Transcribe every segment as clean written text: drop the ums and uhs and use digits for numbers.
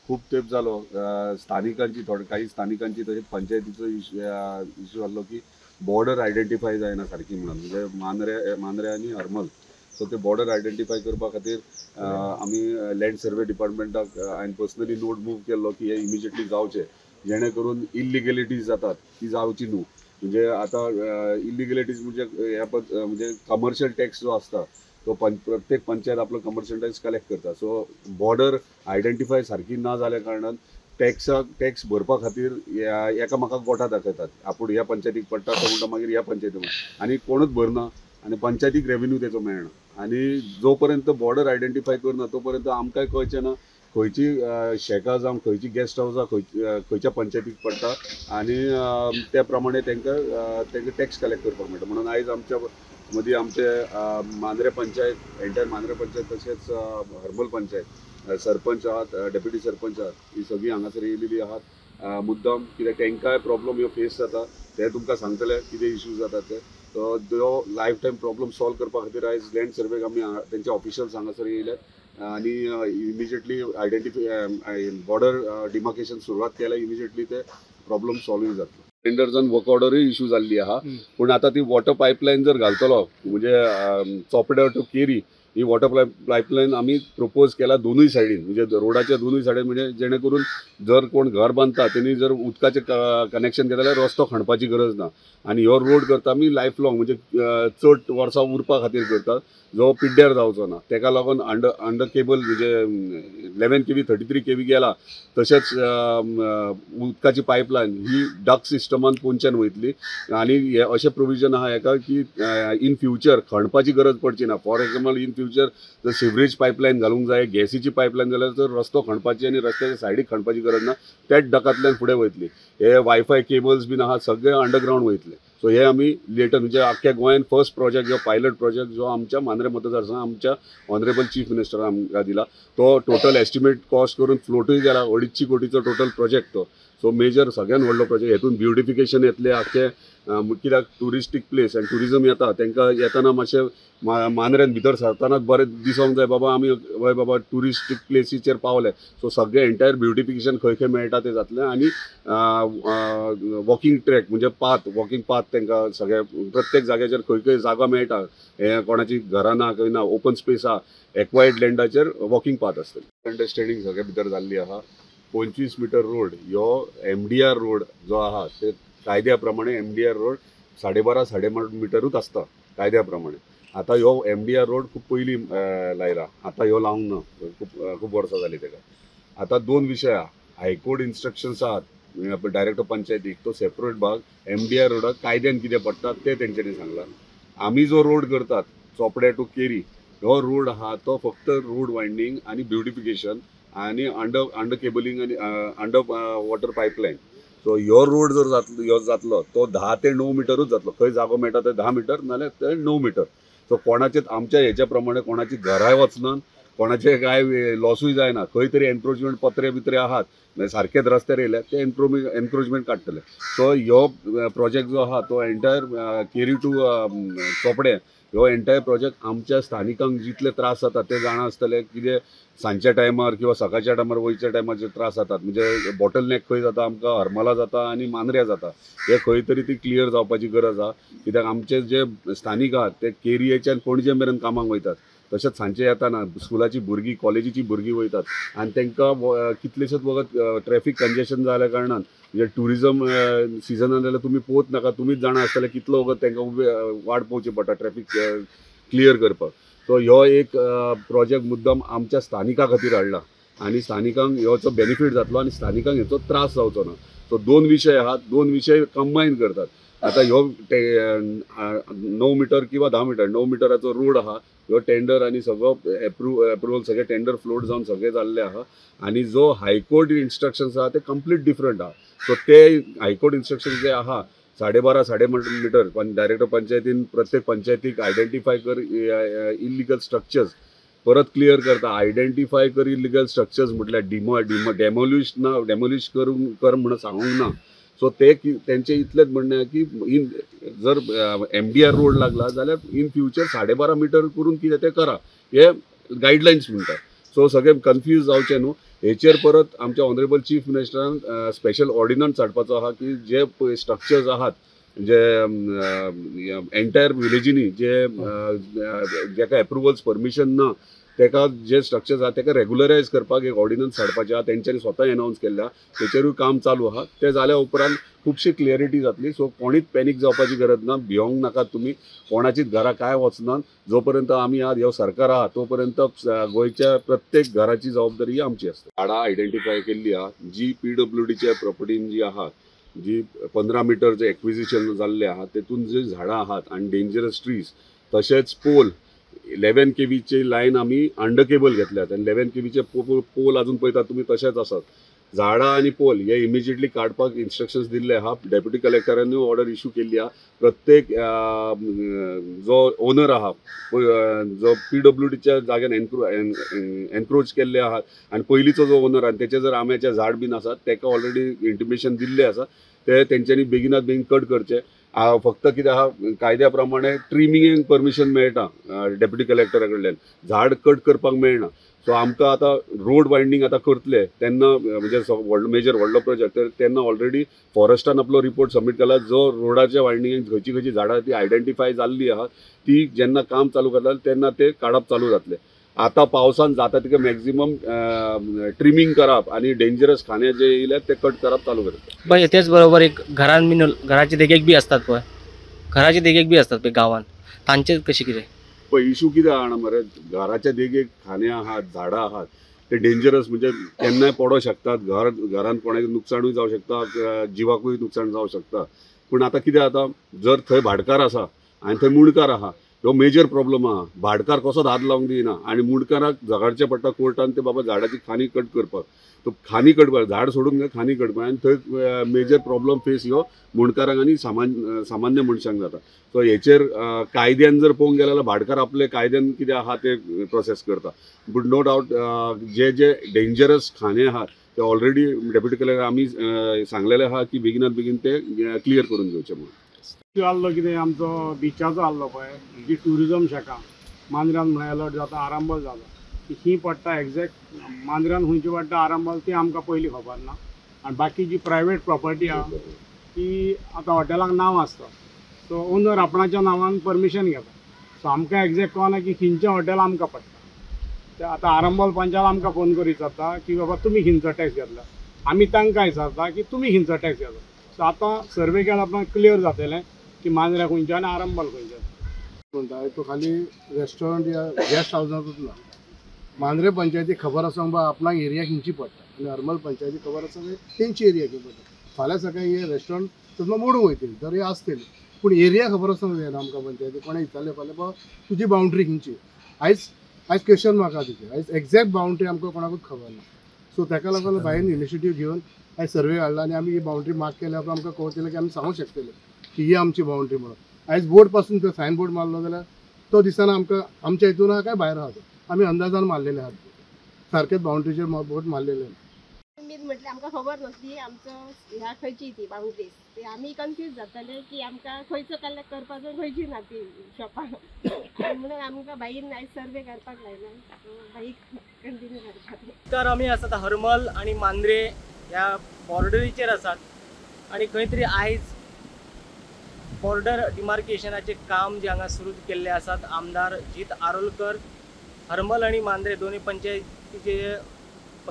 खूब तेंप जालो स्थानिकांची थोडे काही स्थानिकांची तशेंच पंचायतीचो इश्यू जाल्लो की बॉर्डर आयडेंटिफाय जायना सारकी म्हणून, म्हणजे मांद्रे आनी हरमल. सो ते बॉर्डर आयडेंटिफाय करपा खातीर आमी लँड सर्वे डिपार्टमेंटाक हांवें पर्सनली नोट मूव केल्लो की हे इमिजिएटली जावचें, जेणे करून इल्लिगेलिटीज जातात ती जावची न्हू. म्हणजे आतां इल्लिगेलिटीज म्हणजे ह्या म्हणजे कमर्शियल टॅक्स जो आसता तो प्रत्येक पंचायत आपलो कमर्शियल टॅक्स कलेक्ट करता. सो बॉर्डर आयडेंटिफाय सारकी ना जाल्या कारणान टॅक्स भरपा खातीर एकामेकाक गोठां दाखयतात, आपूण ह्या पंचायतीक पडटा तो म्हणटा मागीर ह्या पंचायतीक, आनी कोणूच भरना आनी पंचायतीक रेवेन्यू तेचो मेळना. आनी जो पर्यंत बॉर्डर आयडेंटिफाय करना तो पर्यंत आमकांय कळचें ना खंयची शेकां जावं खंयची गेस्ट हावसां खंयच्या पंचायतीक पडटा आनी त्या प्रमाणे तांकां तांकां टॅक्स कलेक्ट करपाक मेळटा. म्हणून आयज आमच्या मदीं आमचे मांद्रे पंचायत, एंटायर मांद्रे पंचायत तशेंच हरमल पंचायत सरपंच आहात, डेप्युटी सरपंच आहात, ही सगळीं हांगासर येयलेली आहात मुद्दाम कित्याक तांकांय प्रॉब्लम ह्यो फेस जाता ते तुमकां सांगतले कितें इश्यूज जातात ते. तो जो लायफ टायम प्रॉब्लम सॉल्व करपा खातीर आयज लँड सर्वेक आमी तेंचे ऑफिशियल्स हांगासर येयल्यात आनी इमिजिएटली आयडेंटिफाय बॉर्डर डिमार्केशन सुरवात केल्या, इमिजिएटली ते प्रॉब्लम सॉल्वूय जातलो. टेंडर जावन वर्क ऑर्डरूय इशू जाल्ली आहा, पूण आतां ती वॉटर पायपलायन जर घालतलो म्हणजे चोपड्या टू केरी ही वॉटर पायपलायन आमी प्रपोज केला दोनूय सायडीन, म्हणजे रोडाच्या दोनूय सायडीन, म्हणजे जेणे करून जर कोण घर बांदता तेणी जर उदकाचें कनेक्शन घेता जाल्यार रस्तो खणपाची गरज ना. आनी हो रोड करता आमी लायफ लॉंग, म्हणजे चड वर्सां उरपा खातीर करता, जो पिड्ड्यार जावचो ना. तेका लागून अंडर केबल म्हणजे 11 kV 33 kV गेला, तशेंच उदकाची पायपलायन ही डक सिस्टमान पोंच्यान वयतली. आनी हे अशें प्रोविजन आहा हेका की इन फ्युचर खणपाची गरज पडची ना. फॉर एग्जाम्पल इन फ्युचर जर सिवरेज पायपलायन घालूंक जाय, गॅसीची पायपलायन जाल्यार तर रस्तो खणपाची आनी रस्त्याच्या सायडीक खणपाची गरज ना, त्याच डकांतल्यान फुडें वयतली. हे वायफाय केबल्स बीन आहा सगळे अंडरग्रावंड वयतले. सो हे आमी लेटर म्हणजे आख्ख्या गोंयान फर्स्ट प्रोजेक्ट जो पायलट प्रोजेक्ट जो आमच्या मांद्रे मतदारसंघात आमच्या ऑनरेबल चीफ मिनिस्टरान आमकां दिला, तो टोटल एस्टिमेट कॉस्ट करून फ्लोटूय गेला 2.5 कोटीचो टोटल प्रोजेक्ट तो. सो मेजर सगळ्यान व्हडलो प्रोजेक्ट, हेतून ब्युटिफिकेशन येतलें आख्खें, कित्याक ट्युरिस्टीक प्लेस आनी ट्युरिजम येता तांकां येतना मातशें मांद्र्यान भितर सरतनाच बरें दिसोंक जाय बाबा आमी हय बाबा ट्युरिस्टीक प्लेसीचेर पावले. सो सगळें एंटायर ब्युटिफिकेशन खंय खंय मेळटा तें जातलें. आनी वॉकिंग ट्रॅक म्हणजे पाथ, वॉकिंग पाथ तांकां सगळ्या प्रत्येक जाग्याचेर खंय खंय जागा मेळटा, हें कोणाची घरां ना खंय ना ओपन स्पेस आहा, एक्वायर्ड लँडाचेर वॉकिंग पाथ आसतली. अंडरस्टँडींग सगळें भितर जाल्ली आहा. 25 मिटर रोड ह्यो MDR road जो आहा ते कायद्या प्रमाणे MDR road 12.5 साडे मिटरूच आसता कायद्या प्रमाणे. आतां ह्यो MDR road खूब पयलीं लायला, आतां ह्यो लावंक ना, खूब खूब वर्सां जालीं तेका. आतां दोन विशय आहा, हायकोर्ट इन्स्ट्रक्शन्स आहात डायरेक्टर पंचायतीक, तो सेपरेट भाग MDR रोडाक कायद्यान कितें पडटा तें तेंच्यांनी सांगलां. आमी जो रोड करतात चोपड्या टू केरी हो रोड आहा तो फक्त रोड वायंडींग आनी ब्युटिफिकेशन आनी अंडर केबलिंग आनी अंडर वॉटर पायपलायन. सो ह्यो रोड जर जातलो ह्यो जातलो तो 10 ते 9 मिटरूच जातलो, खंय जागो मेळटा ते 10 मिटर नाल्यार ते 9 मिटर. सो कोणाचेच आमच्या हेच्या प्रमाणे कोणाची घरांय वचना, कोणाचे कांय लॉसूय जायना, खंय तरी एनक्रोचमेंट पत्रे बित्रे आहात सारकेच रस्त्यार येयले ते एनक्रोचमेंट काडटले. सो ह्यो प्रोजेक्ट जो आहा तो एंटायर केरी टू चोपडें ह्यो एंटायर प्रोजेक्ट आमच्या स्थानिकांक जितले त्रास जातात ते जाणा आसतले, कितें सांजच्या टायमार किंवा सकाळच्या टायमार वयच्या टायमार जे त्रास जातात, म्हणजे बॉटल नेक खंय जाता आमकां हरमला जाता आनी मांद्र्या जाता, हे खंय तरी ती क्लियर जावपाची गरज आहा. कित्याक आमचे जे स्थानीक आहात ते केरयेच्यान पणजे मेरेन कामाक वयतात, तशेंच सांजचे येताना स्कुलाची भुरगीं कॉलेजीची भुरगीं वयतात आनी तांकां कितलेशेच वगत ट्रॅफिक कंजेशन जाल्या कारणान म्हणजे ट्युरिजम सिजनान जाल्यार तुमी पोवत नाका, तुमीच जाणा आसतले कितलो वगत तांकां उबे वाट पळोवची पडटा ट्रॅफिक क्लियर करपाक. सो ह्यो एक प्रोजेक्ट मुद्दम आमच्या स्थानिकां खातीर हाडला आनी स्थानिकांक ह्योचो बेनिफीट जातलो आनी स्थानिकांक हेचो त्रास जावचो ना. सो दोन विशय आहात, दोन विशय कंबायन करतात. आतां ह्यो 9 मिटर किंवा 10 मिटर, 9 मिटराचो रोड आहा, ह्यो टेंडर आनी सगळो एप्रुवल सगळे टेंडर फ्लोट जावन सगळें जाल्लें आहा. आनी जो हायकोर्ट इन्स्ट्रक्शन्स आहा ते कंप्लीट डिफरंट आहा. सो ते हायकोर्ट इन्स्ट्रक्शन्स जे आहा 12.5 साडे मिटर डायरेक्टर पंचायतीन प्रत्येक पंचायतीक आयडेंटिफाय कर इलिगल स्ट्रक्चर्स परत क्लियर करता. आयडेंटिफाय कर इलिगल स्ट्रक्चर्स म्हटल्यार डेमोलिश ना, डेमोलिश करूंक कर म्हणून सांगूंक ना. सो ते तेंचे इतलेंच म्हणणें की इन जर MDR road लागला जाल्यार इन फ्युचर 12.5 मिटर करून कितें तें करा, हे गायडलायन्स म्हणटा. सो सगळे कन्फ्यूज जावचे न्हू. हेचेर परत आमच्या ऑनरेबल चीफ मिनिस्टरान स्पेशल ऑर्डिनन्स हाडपाचो आहा की जे स्ट्रक्चर्स आहात जे एंटायर विलेजींनी जे जेका एप्रुवल्स परमिशन ना तेका जे स्ट्रक्चर्स आहा तेका रेगुलरायज करपाक एक ऑर्डिनन्स हाडपाचें आहा. तेंच्यांनी स्वता एनावन्स केल्लें आहा, तेचेरूय काम चालू आहा. तें जाल्या उपरांत खुबशी क्लियरिटी जातली. सो कोणीच पॅनीक जावपाची गरज ना, भियोंक नाकात तुमी, कोणाचीच घरां कांय वचनात. जो पर्यंत आमी आहात, ह्यो सरकार आहा तो पर्यंत गोंयच्या प्रत्येक घराची जबाबदारी ही आमची आसता. झाडां आयडेंटिफाय केल्ली आहा जी पीडब्ल्यूडीच्या प्रॉपर्टीन जी आहा, जी 15 मिटर जे एक्विजिशन जाल्ले आहा तेतून जे झाडां आहात आनी डेंजरस ट्रीज, तशेंच पोल 11 केवीची लायन आमी अंडर केबल घेतल्यात आनी 11 केवीचे पोल अजून पळयतात तुमी तशेंच आसात. झाडां आनी पोल हे इमिजिएटली काडपाक इन्स्ट्रक्शन्स दिल्ले आहा. डेप्युटी कलेक्टरांनी ऑर्डर इशू केल्ली आहा. प्रत्येक जो ओनर आहा जो पीडब्ल्यूडीच्या जाग्यान एनक्रोच केल्ले आहात आनी पयलींचो जो ओनर आहा तेचे जर आंब्याचे झाड बीन आसात तेका ऑलरेडी इंटिमेशन दिल्लें आसा, ते तेंच्यांनी बेगिनात बेगीन कट करचे. फक्त कितें आहा, कायद्या प्रमाणे ट्रिमिंगेक परमिशन मेळटा डेप्युटी कलेक्टरा कडल्यान, झाड कट करपाक मेळना. सो आमकां आतां रोड वायंडींग आतां करतले तेन्ना म्हणजे व्हडलो मेजर व्हडलो प्रोजेक्ट तेन्ना ऑलरेडी फॉरेस्टान आपलो रिपोर्ट सबमीट केला. जो रोडाच्या वायंडिंगेक खंयची खंयची झाडां ती आयडेंटिफाय जाल्ली आहा ती जेन्ना काम चालू करता तेन्ना ते काडप चालू जातलें. आतां पावसान जाता तितकें मॅक्झिमम ट्रिमींग करप आनी डेंजरस खाणे जे येयल्यात ते कट करप चालू करप. पळय तेच बरोबर एक घरान बीन घराचे देगेक बी आसतात पळय, घराचे देगेक बी आसतात पळय गांवान, तांचें कशें कितें? पळय इशू कितें आहा मरे, घराच्या देगेक खाणे आहात, झाडां आहात, ते डेंजरस म्हणजे केन्नाय पडोंक शकतात, घरान कोणाक नुकसाणूय जावं शकता, जिवाकूय नुकसाण जावं शकता. पूण आतां कितें जाता, जर थंय भाटकार आसा आनी थंय मुंडकार आहा, हो मेजर प्रॉब्लम आहा. भाटकार कसोच हात लावंक दिना आनी मुंडकाराक झगडचें पडटा कोर्टान ते बाबा झाडाची खानी कट करपाक. तो खानी कट करपाक झाड सोडून खानी कट करपाक आनी थंय मेजर प्रॉब्लम फेस ह्यो मुंडकारांक आनी सामान्य मनशांक जाता. सो हेचेर कायद्यान जर पळोवंक गेल्यार भाटकार आपले कायद्यान कितें आहा ते प्रोसेस करता. बट नो डावट जे जे डेंजरस खाणे आहात ते ऑलरेडी डेप्युटी कलेक्टर आमी सांगलेले आहा की बेगिनात बेगीन ते क्लियर करून घेवचे म्हणून. आहलो कितें आमचो बिचाचो आहलो पळय, जी ट्युरिजम शेकां मांद्र्यान म्हणून अलर्ट जाता, आरांबोल जाता, ती खंय पडटा एग्जॅक्ट मांद्र्यान खंयची पडटा आरांबोल ती आमकां पयलीं खबर ना. आनी बाकी जी प्रायवेट प्रॉपर्टी आहा ती आतां हॉटेलांक नांव आसता, सो ओनर आपणाच्या नांवान परमिशन घेता. सो आमकां एग्जॅक्ट कळना की खंयचें हॉटेल आमकां पडटा. ते आतां आरांबोल पंचायत आमकां फोन करून विचारता की बाबा तुमी खंयचो टॅक्स घेतला, आमी तांकां विचारता की तुमी खंयचो टॅक्स घेतला. सो आतां सर्वे केल्यार आपणाक क्लियर जातलें की मांद्र्या खंयचें आनी आरांबोल खंयचें. म्हणटा तो खाली रेस्टॉरंट या गेस्ट हावजांतूच ना, मांद्रे पंचायती खबर आसा बाबा आपणाक एरिया खंयची पडटा आनी हरमल पंचायती खबर आसा तेंची एरिया खंय पडटा. फाल्यां सकाळी हे रेस्टॉरंट थंय मोडूंक वयतली तर आसतली, पूण एरिया खबर आसूंक जायना आमकां. पंचायती कोणें विचारलें फाल्यां बाबा तुजी बाउंड्री खंयची, आयज आयज क्वेश्चन मार्क आहा तिचेर, आयज एग्जॅक्ट बाउंड्री आमकां कोणाकूच खबर ना. सो ताका लागून भायन इनिशिएटीव घेवन आयज सर्वे हाडला आनी आमी ही बाउंड्री मार्क केल्या उपरांत आमकां कळटलें की आमी सांगूंक शकतले की ही आमची बाउंड्री म्हणून. आयज बोर्ड पासून तो सायन बोर्ड मारलो जाल्यार तो दिसना आमकां, आमच्या हितून आहा काय भायर आहा तो, आमी अंदाजान मारलेले आहात, सारकेच बाउंड्रीचेर बोर्ड मारलेले. म्हटल्यार आमकां खबर नासली आमचो ह्या खंयची ती बाउंड्रीज, ते आमी कन्फ्यूज जाताले की आमकां खंयचो कलेक्ट करपाचो खंयची ना ती शॉपां, म्हणून आमकां बाईन आयज सर्वे करपाक लायला, बाईक कंटिन्यू करपाक. तर आमी आसात हरमल आनी मांद्रे ह्या बॉर्डरीचेर आसात आनी खंय तरी आयज बॉर्डर डिमार्केशनाचें काम जे हांगा सुरू केल्लें आसात. आमदार जीत आरोलकर, हरमल आनी मांद्रे दोनूय पंचायतीचे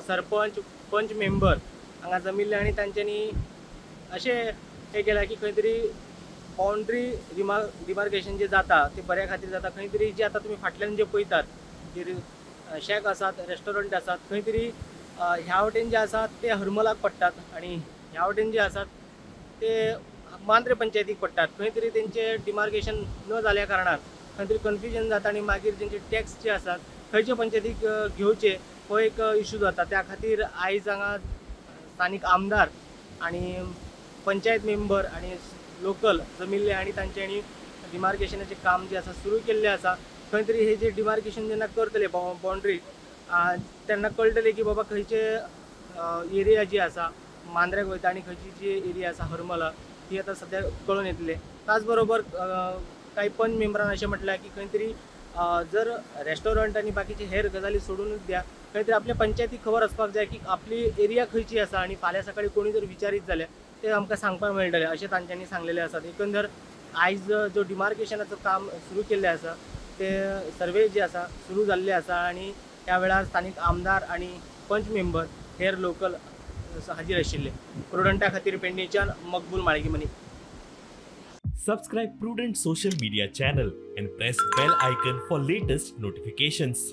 सरपंच, पंच मेंबर हांगा जमिल्ले आनी तांच्यांनी अशें हें केलां की खंय तरी बाउंड्री डिमार्केशन जें जाता तें बऱ्या खातीर जाता. खंय तरी जे आतां तुमी फाटल्यान जे पळयतात जे शॅक आसात, रेस्टॉरंट आसात, खंय तरी ह्या वटेन जे आसात ते हरमलाक पडटात आनी ह्या वटेन जे आसात ते मांद्रे पंचायतीक पडटात. खंय तरी तेंचे डिमार्केशन न जाल्या कारणान खंय तरी कन्फ्युजन जाता आनी मागीर तेंचे टॅक्स जे आसात खंयचे पंचायतीक घेवचे हो एक इशू जाता. त्या खातीर आयज हांगा स्थानीक आमदार आनी पंचायत मेंबर आनी लोकल जमिल्ले आनी तांच्यांनी डिमार्केशनाचें काम जें आसा सुरू केल्लें आसा. खंय तरी हे जे डिमार्केशन जेन्ना करतले बाउंड्री तेन्ना कळटलें की बाबा खंयचे एरिया जी आसा मांद्र्याक वयता आनी खंयची जी एरिया आसा हरमला ती आतां सद्या कळून येतले. त्याच बरोबर कांय पंच मेंबरान अशें म्हटलां की खंय तरी जर रेस्टॉरंट आनी बाकीचे हेर गजाली सोडूनच द्या, खंय तरी आपल्या पंचायतीक खबर आसपाक जाय की आपली एरिया खंयची आसा आनी फाल्यां सकाळीं कोणी जर विचारीत जाल्यार ते आमकां सांगपाक मेळटलें अशें तांच्यांनी सांगलेलें आसा. एकंदर आयज जो डिमार्केशनाचो काम सुरू केल्लें आसा ते सर्वे जे आसा सुरू जाल्ले आसा आनी त्या वेळार स्थानीक आमदार आनी पंच मेंबर हेर लोकल हाजीर आशिल्ले. प्रुडंटा खातीर पेडणेच्यान Maqbool Malgimani. Subscribe Prudent social media channel and press bell icon for latest notifications.